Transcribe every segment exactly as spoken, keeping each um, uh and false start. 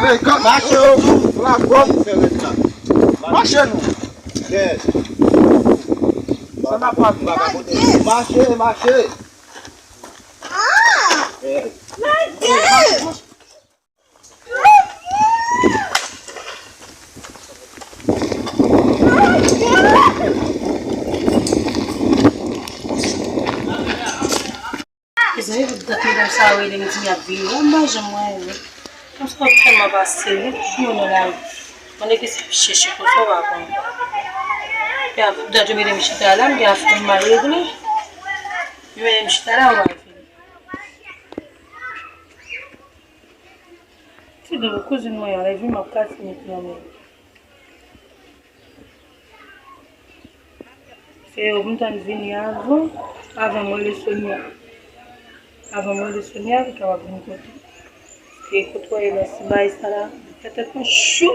Mache, oh, la bòm. Mache nou. Sa n ap pale. Mache, mache. Mezanmi, pou dat medam sa yo rele m di m y ap vini. Ou m pa janm wè yo. Konsa tèlman pase, wi, jou nan lari. Mande ki sa ap chèche konsa, ou pa konnen. Epi a dat yo mete m chita la, m gen afè m mal regle. Yo mete m chita la, ou pa vini. Ti doudou, kouzin mwen an, leve m ap kase met nan men. Se yo pou m tann vini avan, avan mwen rele Sonia. Avan mwen rele Sonia, li kapab vin kote. Paske kote w ye la, si bagay sa la, fè tèt mwen cho.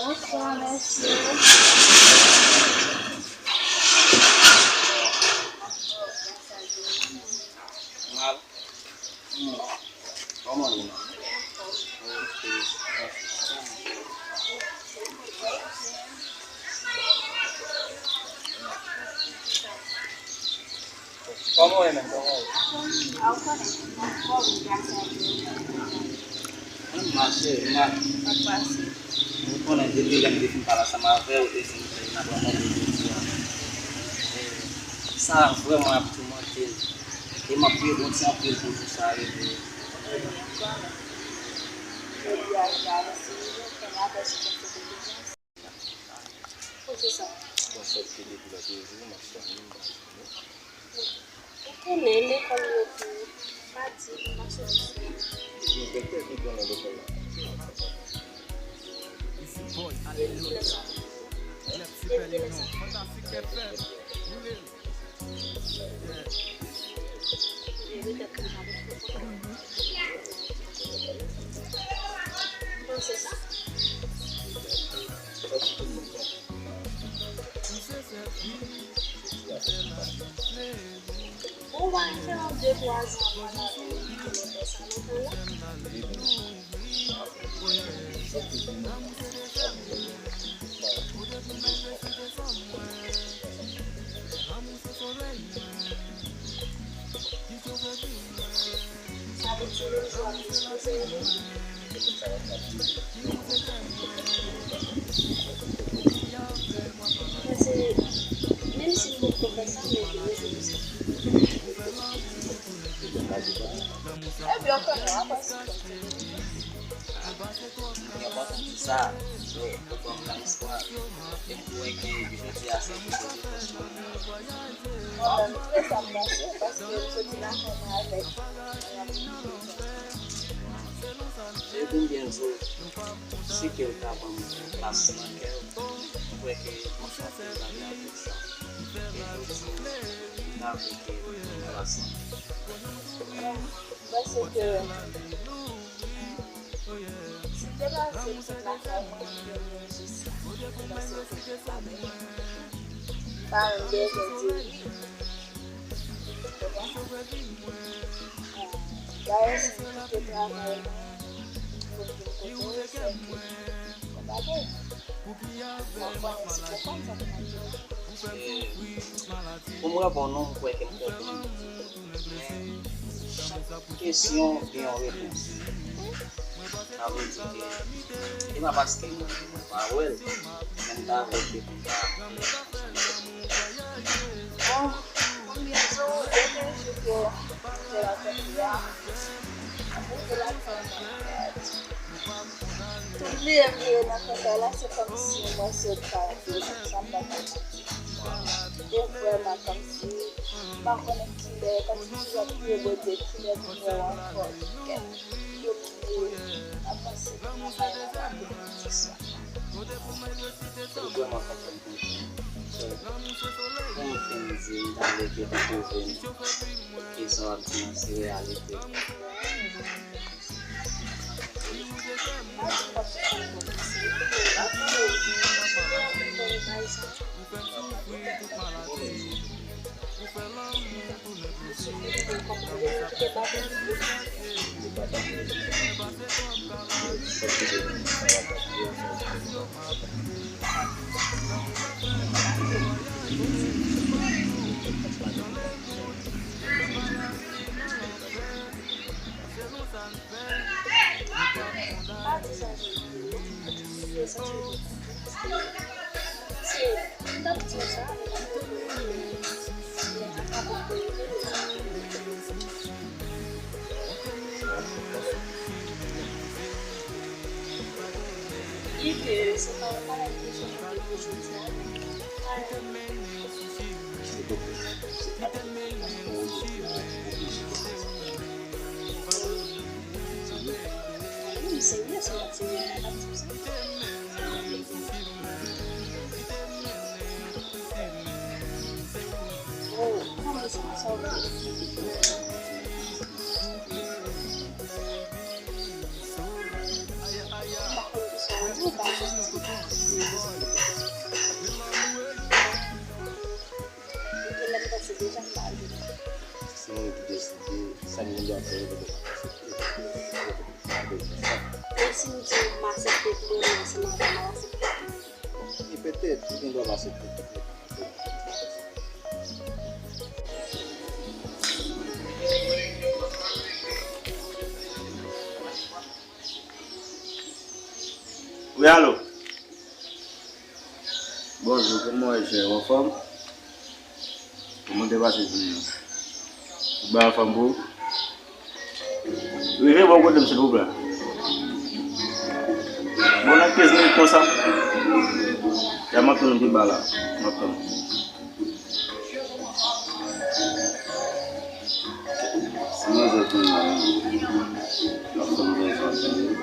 Bonswa, mèsi. Kòman w ye, manmi? Kòman w ye menm? Kòman w ye? Mwen mache, mwen. Sa k pase? Ou konnen depi lè m te fin pale ansanm avè w, e se nou fè n ap rankontre jodi a. E sa vrèman ap toumante m. E m ap priye Bondye anpil pou jou sa a rive. Jodi a, jodi a, mèsi, fè m apèsi kèk kote deja. Kote sa? Bon, sòt ki depi lòt jou, m ap tann li, m pa jwenn li. Ou konnen lekòl yo tou, pa di, m pa soti sou. Direktè ki konnen lekòl la. Depi kilè sa? Depi kilè sa? Ou pa gen de twa zan, sa lontan la. Paske, menm si m poko fè sa, men m rejwenn sa. Epi ankò non, apre sa. Mwen kontan di sa, yo, yo ban m yon espwa. E m kwè ke jodi a se pou jodi fòs mwen. Mwen menm, m twouve sa m panse, paske m soti lakay mwen avèk. E pou m byen di w, si ke w ta ban m plas nan kè w, m kwè ke m ap pataje avèk sa. E jodi a, m ta vle ke w pran plas nan kè m. Bon, m panse ke si te pase m sot lakay mwen, m te rejis la. M panse ke sa te pa menm bezwen di wi. Dayè, si m kite travay mwen pou m vin kote w, se ke yon bagay. Mwen konnen si w konn sa pou m ap di w. Pou m reponn ou, m kwè ke m konprann. Men, chak kesyon gen yon repons. Sa vle di ke se pa paske mwen pa wè l, men m ta vle ke m ta. Bon, konbyen jou, depi jou ke m te lakay li a, m rete lakay mwen. Tout bliye m bliye nan fè kay la, se kòmsi mwen se yo ki pa rete nan chanm nan. E vrèman kòmsi m pa konnen kilè, kòmsi m toujou ap priye Bondye kilè pou m wè w ankò. Yo bliye, m ap panse nan bagay la pou m di sa. Ou vrèman konprann mwen. So, pou m fin di, m ta vle ke w pwouve m ke sa w ap di an se reyalite. Se yon moun ki deside sa li menm li ap fè yo, yo pa aksepte. E si m di w m aksepte pou mwen menm ansanm avè w, m ap aksepte? E petèt, ou gen dwa pa aksepte. Wi, alo. Bonjou, kòman w ye, chè? Ou anfòm? Kòman te pase jounen an? Tout bagay anfòm pou ou? Rive bò kote m, silvouplè. Bon, nan kenz minit konsa. Ya, m ap tann ou pi ba la. M ap tann ou. Si manzè konnen la, m ap tann ou.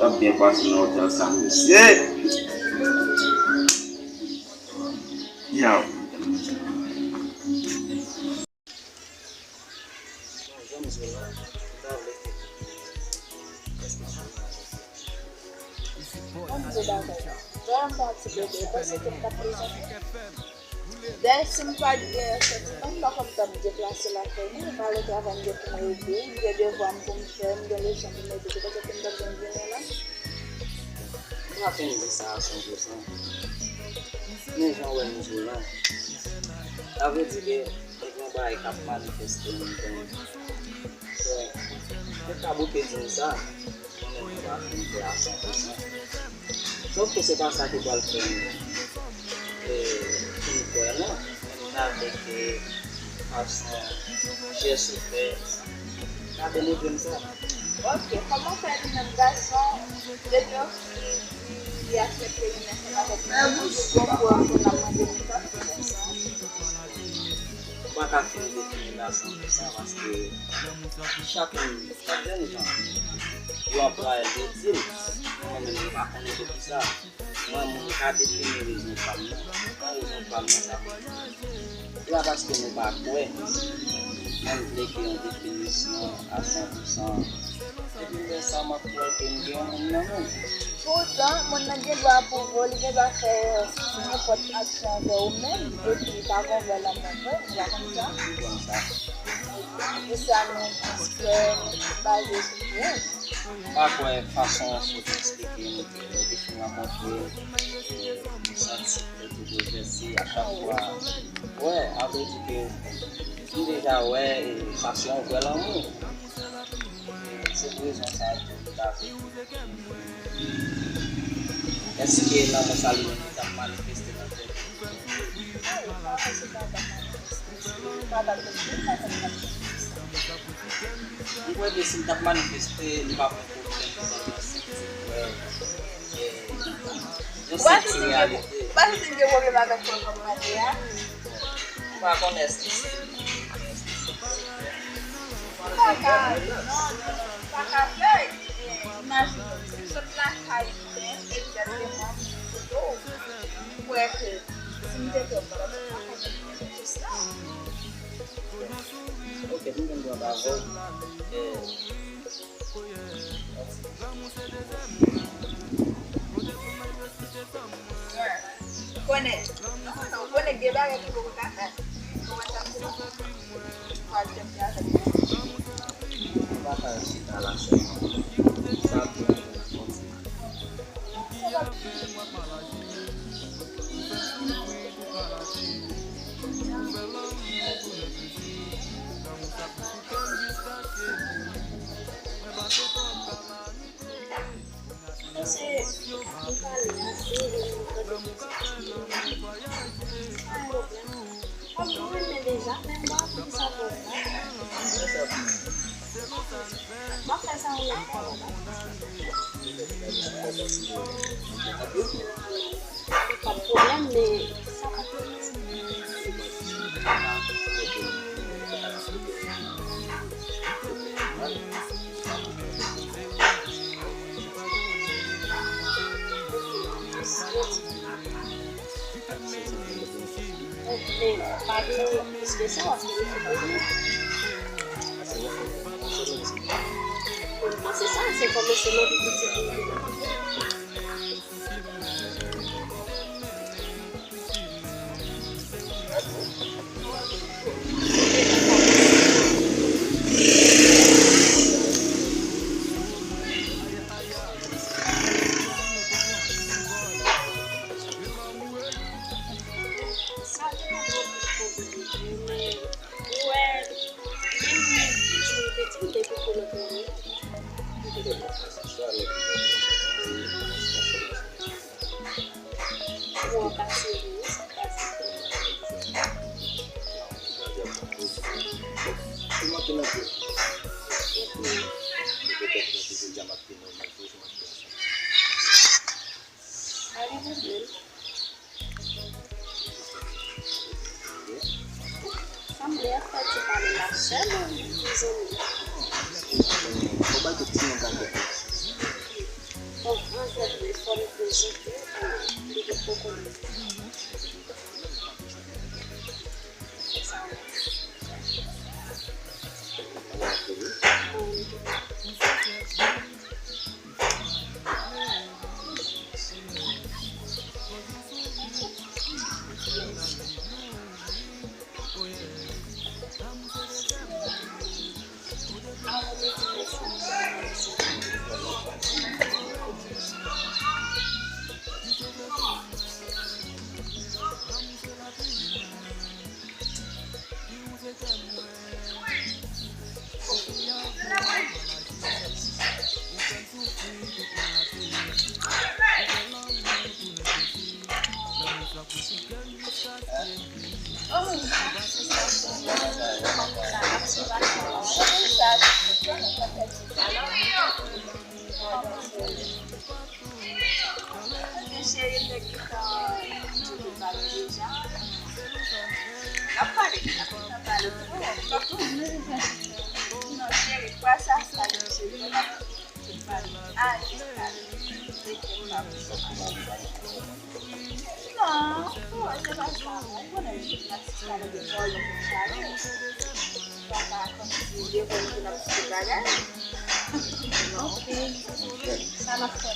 T ap byen pase nan otèl sa, mesye. Yow. Bon, m di w bagay la. Vrèman, ti bebe, panse ke m t ap prezante. Dayè, si m pa t gen santiman, m pa konn t ap deplase lakay mwen, m ale travay, m gen pou m regle, m gen devwa m pou m fè, m gen leson pou m etidye, petèt m t ap janm vini la. M pa fin di sa a san pou san. Men jan w wè m di w lan, sa vle di ke te gen yon bagay k ap manifeste anndan w. Frè, ou ka bouke di m sa, mwen menm mwen pa fin kwè a san pou san. Sòf ke se pa sa ki pral fè m, e, fin kwè non, menm avèk, e, fason jès ou fè, sa delivre m sa. Ok, kòman fè li menm gason, depi yon fi di li aksepte vin ansanm avèk mwen, li gon pwèv ke l ap mande m sa, sa? Ou pa ka fin defini l a san pou san paske chak moun pa menm jan. Yo anplwaye l te di l, mwen menm, mwen pa konnen poukisa. Mwen, mwen ka defini rezon pa m nan. Mwen, rezon pa m nan, sa vle di, se pa paske nou pa kwè, mwen, m vle gen yon definisyon a san pou san. Depi m wè sa, m ap kwè ke m gen yon moun nan men m. Poutan, moun nan gen dwa apwouve w, li gen dwa fè nenpòt aksyon anvè ou menm, epi li pa gen yon vrè lanmou vre, ou pa konn sa? Ou konn sa? E sa nou fè, nou baze sou prèv. M pa kwè fason w sot eksplike nou ke lè w te fin rankontre, e, ou santi tèt ou boulvèse a chak fwa. Wè, a vle di ke m deja wè, e, sa se yon vrè lanmou. E se pou rezon sa a tou, m ta vle. Èske lanmou sa li menm li t ap manifeste nan tèt ou? Mwen kwè ke si l t ap manifeste, li p ap yon pwoblèm pou mwen santi, wè, e, yon senti reyalite. Ou pa santi m gen pwoblèm avèk pwoblèm mande a? M pa konnen èske se li, èske se li. M pa ka, non, non, non, m pa ka fè. Imajine w, m sot lakay mwen, egzakteman, m vin kote w. M kwè ke si m te fè w, m pa t ap sot lakay mwen, m te fè w jis la. Ok, m gen dwa dakò. E, Konnen, konnen, konnen gen bagay ki poko ka fèt. Ou wè sa m di la? Pral tèt ki avèk mwen. Ou pa ka chita la sèlman. Sa ap pran kontinye. Paske nou pale ase, nou tande mizik, pa gen pwoblèm. Kòm nou renmen deja, men m pa konn sa pou fè. M ap fè sa yon lòt fwa, papa. Pa t pwoblèm, men sa pa t pwoblèm. Men pa gen plis ke sa w ap telefone. Mwen panse sa, se kòmanse nan pi piti pou Sanble ap pati pale la sèl ou mezanmi? Bon, an fèt, wi, fò m prezante, li te poko. Cheri, nèg ki tan pale deja. N ap pale, n ap pale. Non, cheri, kwa sa, sa, cheri. Non, non, se pa sa. Ou konnen m sot nan ti kal lekòl, mwen konn chale. Papa kòmsi lekòl pou n ap sou bagay. Ok. Sa m ap fè.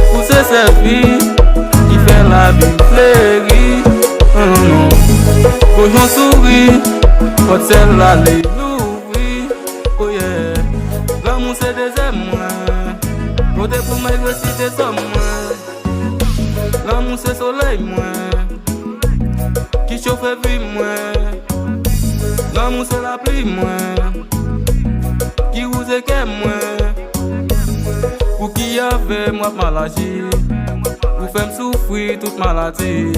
Ou se sèl fi ki fè lavi fleri. Goch yon souri, pòt sèl la li louvri. Oh yeah. Lanmou se dezyèm mwen. Kote pou m regresi de sòm mwen. Lanmou se solèy mwen ki chofe vi mwen. Lanmou se lapli mwen ki wouze kè mwen. Pouki avè m w ap mal aji? Ou fè m soufri tout maladi.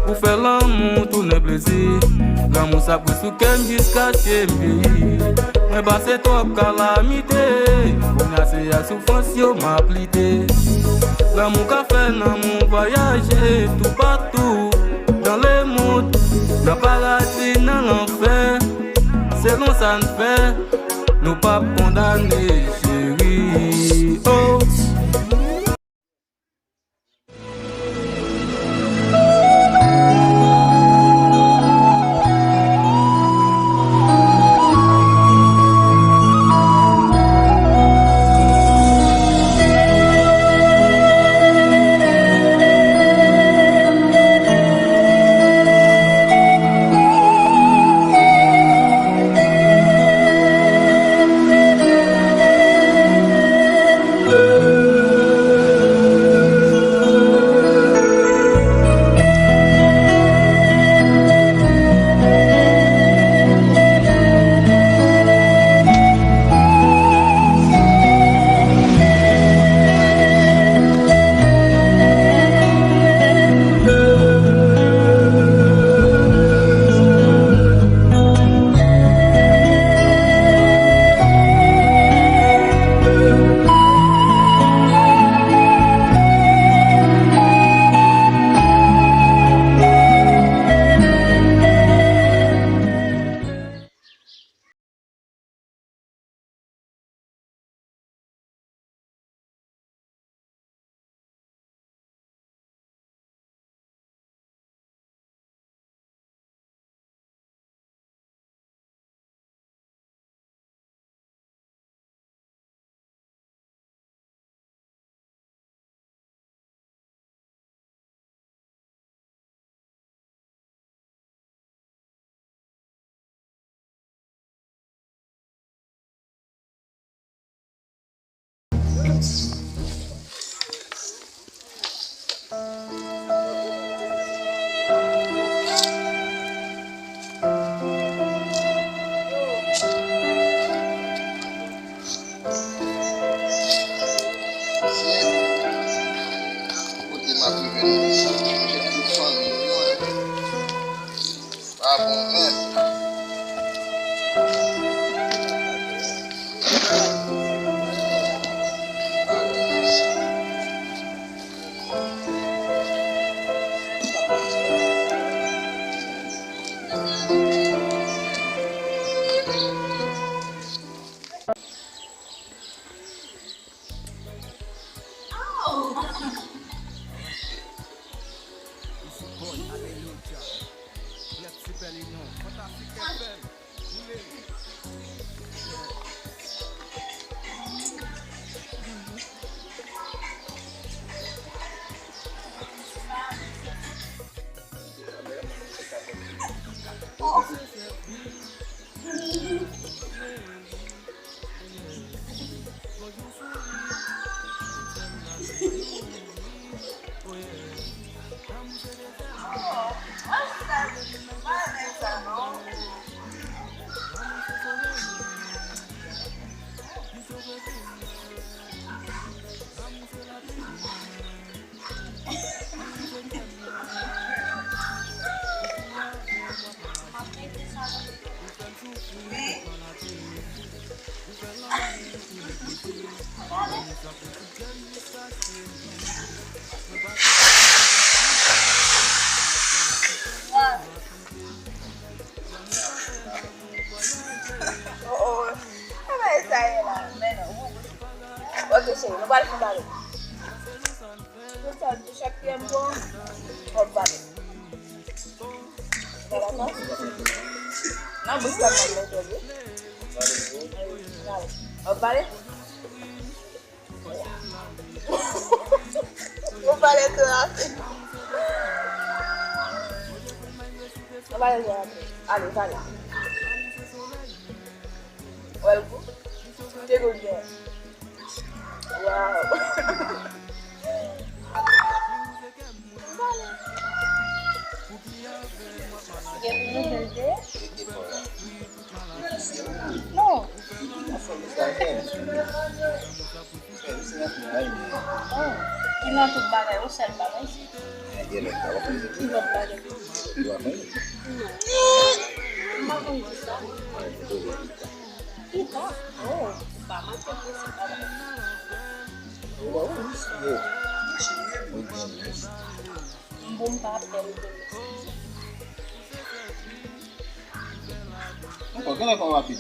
Ou fè lanmou tounen plezi. Lanmou sa pran sou kè m jiska che m vyeyi. Mwen pase twòp kalamite. Kounye a se ak soufrans yo m ap lite. Lanmou ka fè nanm ou vwayaje toupatou nan lemonn, nan paradi, nan lanfè. Selon sa n fè, nou p ap kondane, cheri. Oh. Kote m ap rive nan misyon, m jwenn tout fanmi m, mwen. Pa bon menm. Oh, oh. Sa bagay sa ye la, men non. Ok, cheri, nou pral fè bagay. Pou sa, di chak kiyè m pran, w ap pale. Nan bouch pa m nan mete wi. Nan bouch. Nan bouch. Nan bouch. Ou pale twò rapid. Ou pale twò rapid. Ale, pale. Ou wè l gou? Te gou byen. Wow. Gen pou nou tande? Non. Oh, ki nan tout bagay, yon sèl bagay se. Ki lòt bagay? M pa konn di sa. Pita. Oh, ou pa manke mwen se pa bagay. M bon, m pa pè m te mèsi. Ankò, genlè fò w rapid.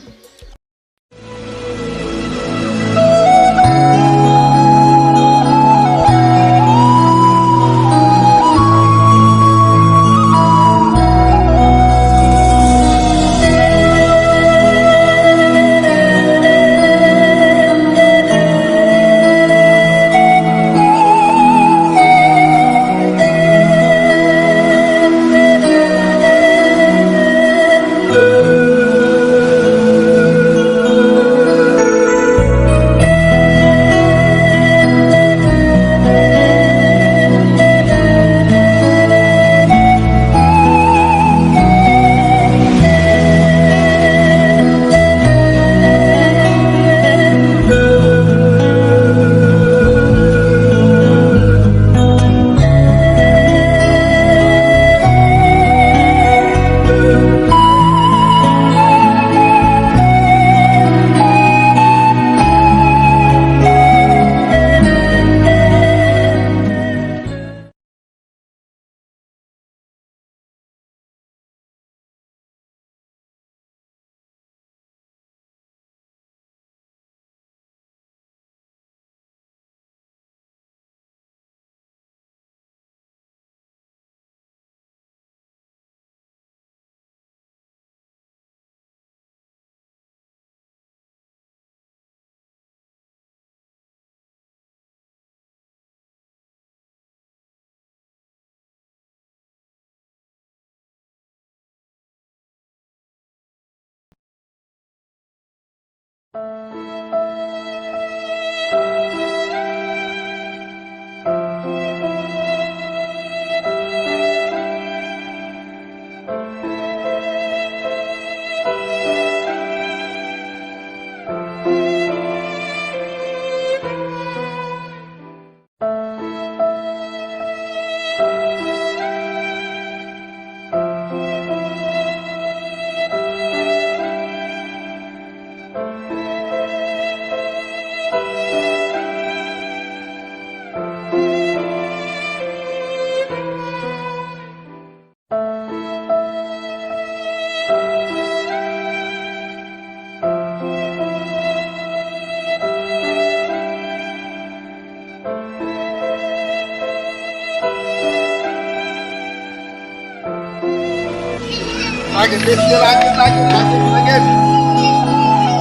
Lage, mesye, lage, lage, lage, lage.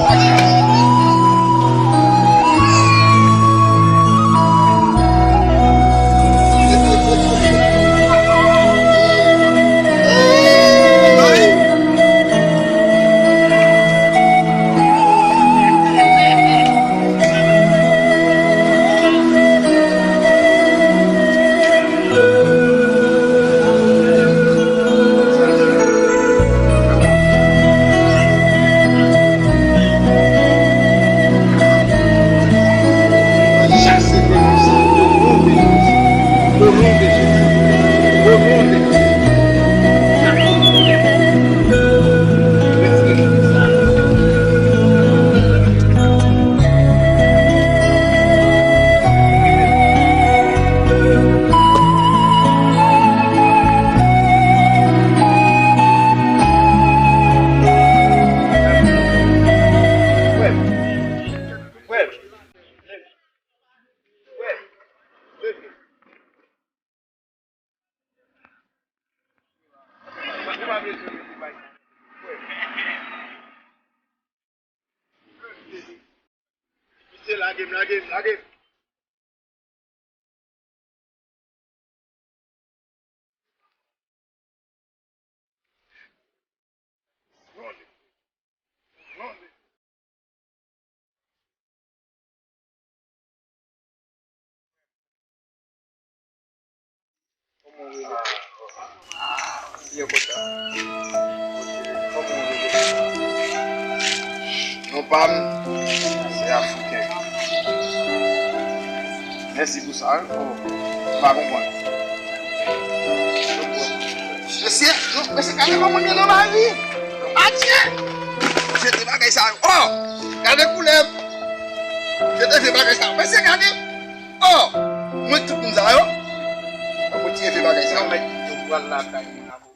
Lage. Lage m, lage m, lage m. Kòman w rele? Ah, byen kontan. Kòman w rele? Non pa m, se Afriken. Mèsi pou sa, wi. Oh, m pa konprann. Mesye, non, mesye, gade kòman m ye nan lavi. Adye! Jete bagay sa yo. Oh! Gade koulè. Jete vye bagay sa yo. Mesye, gade. Oh! Mwen tout moun sa yo. Mwen retire vye bagay sa yo. Mèt yo pral lakay moun avè w.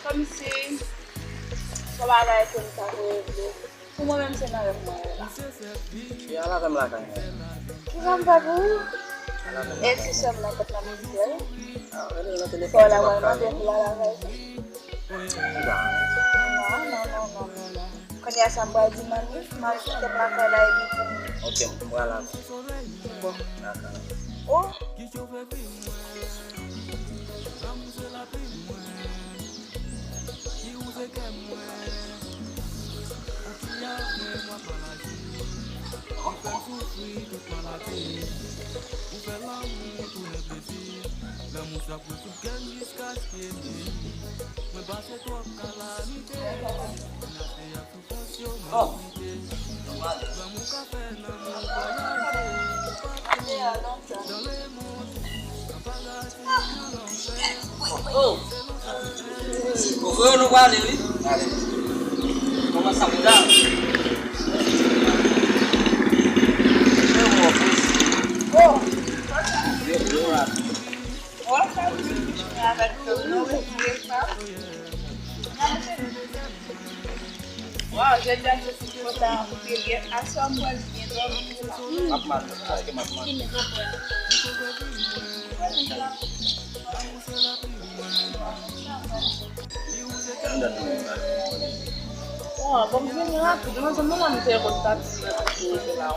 Kòmsi se yon bagay ke m ta regle. Pou mwen menm, se nan rèv mwen ye la. Yo, al avè m lakay mwen. Kijan m fè pou ou? Al avè m. E si sè m nan kòt la m di l? Ah, rele l nan telefòn. Fò l a wè mande pou l al avè l. Kijan? Non, non, non, non, non, non. Kounye a sa m pral di manmi, m al kite m lakay la epi pou m. Ok, m pral avè w. Bon. Dakò. Oh. Oh! Ou vre nou prale wi. Kòman sa m ta? Waw, jodi a se kontan anpil. Aswè m pral byen dòmi tou la. M ap mal, paske m ap mal. Waw, bon, m vini rapid. Mwen, se mwen menm te konn pati nan tout kote la.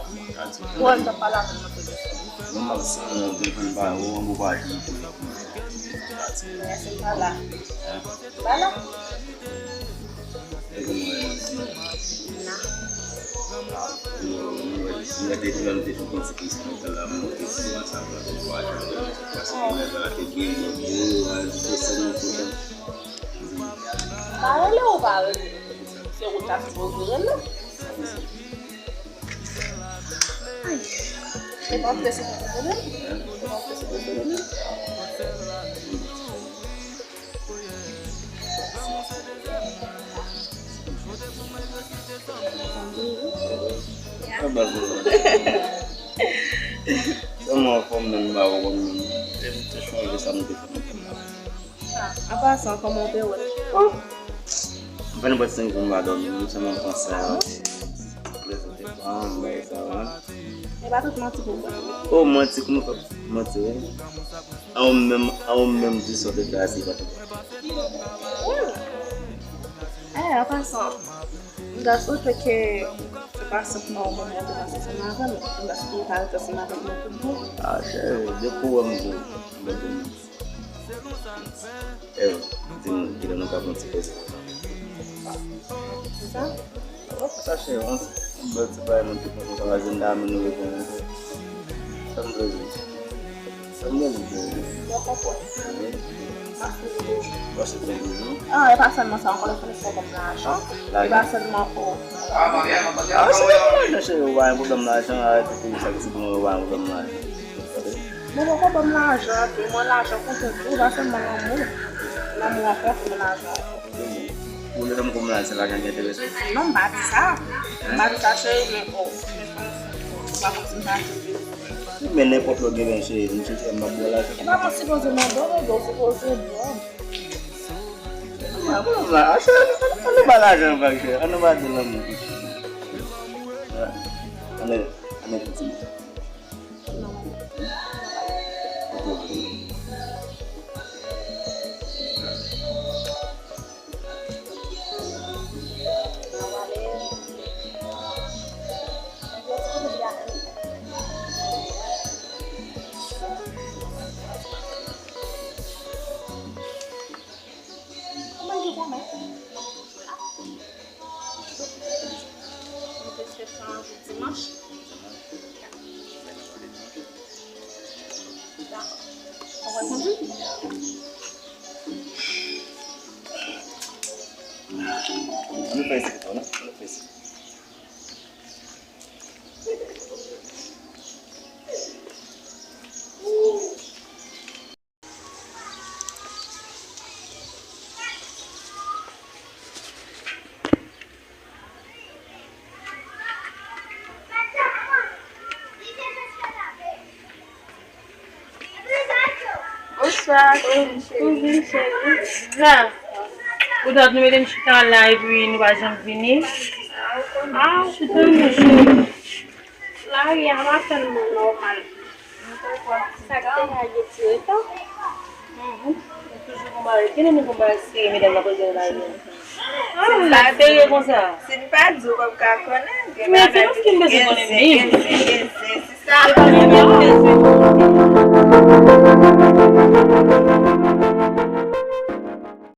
Mwen, m t ap pale avè l nan telefòn. Mwen, m ap santi mwen te konn ba yo, mwen pa di. Mwen, se pa la. Pa la. Pa rele ou pa rele. Se ou ta sipoze rele. Ay. E pa prese pou rele. E pa prese pou rele. Tèlman anfòm menm, m pa konprann menm. Te chonje sa nou te fè. An pasan, kòman w te wè? Oh! M fè nenpòt senk jou m pa dòmi, m sèlman panse a prezante fanm, bagay sa yo. E pa tout manti pou fè. Oh, manti, kòman fè manti, wi? A ou menm, a ou menm di sa w te fè a, se pa tout. Eh, an pasan, m ta swete ke se pa senpman ou menm ou te pase ansanm avè m, m ta swete ou ta rete ansanm avè m pou bon. Ah, cheri, depi w wè m di w, m bezwen w. Eh, di m, kilè nou ka pran ti poze? Sa? Sa cheri, yon bèl ti bagay mwen te pran konsa, m a jwenn dam nou reponn. Sa m vle di. Mwen konprann. Mèsi pou toujou. Ah, e pa sèlman sa, ankò lè fè sa ban m lajan. E pa sèlman, oh. Ah, se pa pwoblèm lajan, cheri, ou pa gen pwoblèm lajan, arete peyi sa ki sou pou mwen, ou pa gen pwoblèm lajan. Mwen poko ban m lajan, tou. Mwen lajan konte tou, pa sèlman lanmou. Lanmou an konte, men lajan an konte. Ou vle fè m konprann se lajan ki enterese w? Non, m pa di sa. M pa di sa, cheri, men, oh. M pa konn si m ta di. Men nenpòt lè w gen, cheri, m chèche m ap ba w lajan. E pa mwen sipoze mande w, bebe, w sipoze ban m. An nou ba lajan bak, cheri. An nou ba de lanmou. An nou, an nou piti. Kòman yo konn mwen? Mwen te fè sa yon jou dimanch. Dakò. Ou wè konn vini? Ann fè isit, non? Ann fè isit. Bonswa. Ou vin, cheri. Ou dat nou mete m chita la epi nou pa janm vini. Ah, chita non, cheri. Lari a pa tèlman nòmal. Sa k te ka gen ti reta? Mhm. Toujou pou mari. Kilè nou pou mari sere medam nan poze nan lari a? Ah, l ap sere konsa. Si n pa di w, w p ap ka konnen. Men se paske m bezwen konnen menm. Gen zen, gen zen, gen zen. Se sa. Se pa menm, men m bezwen konnen.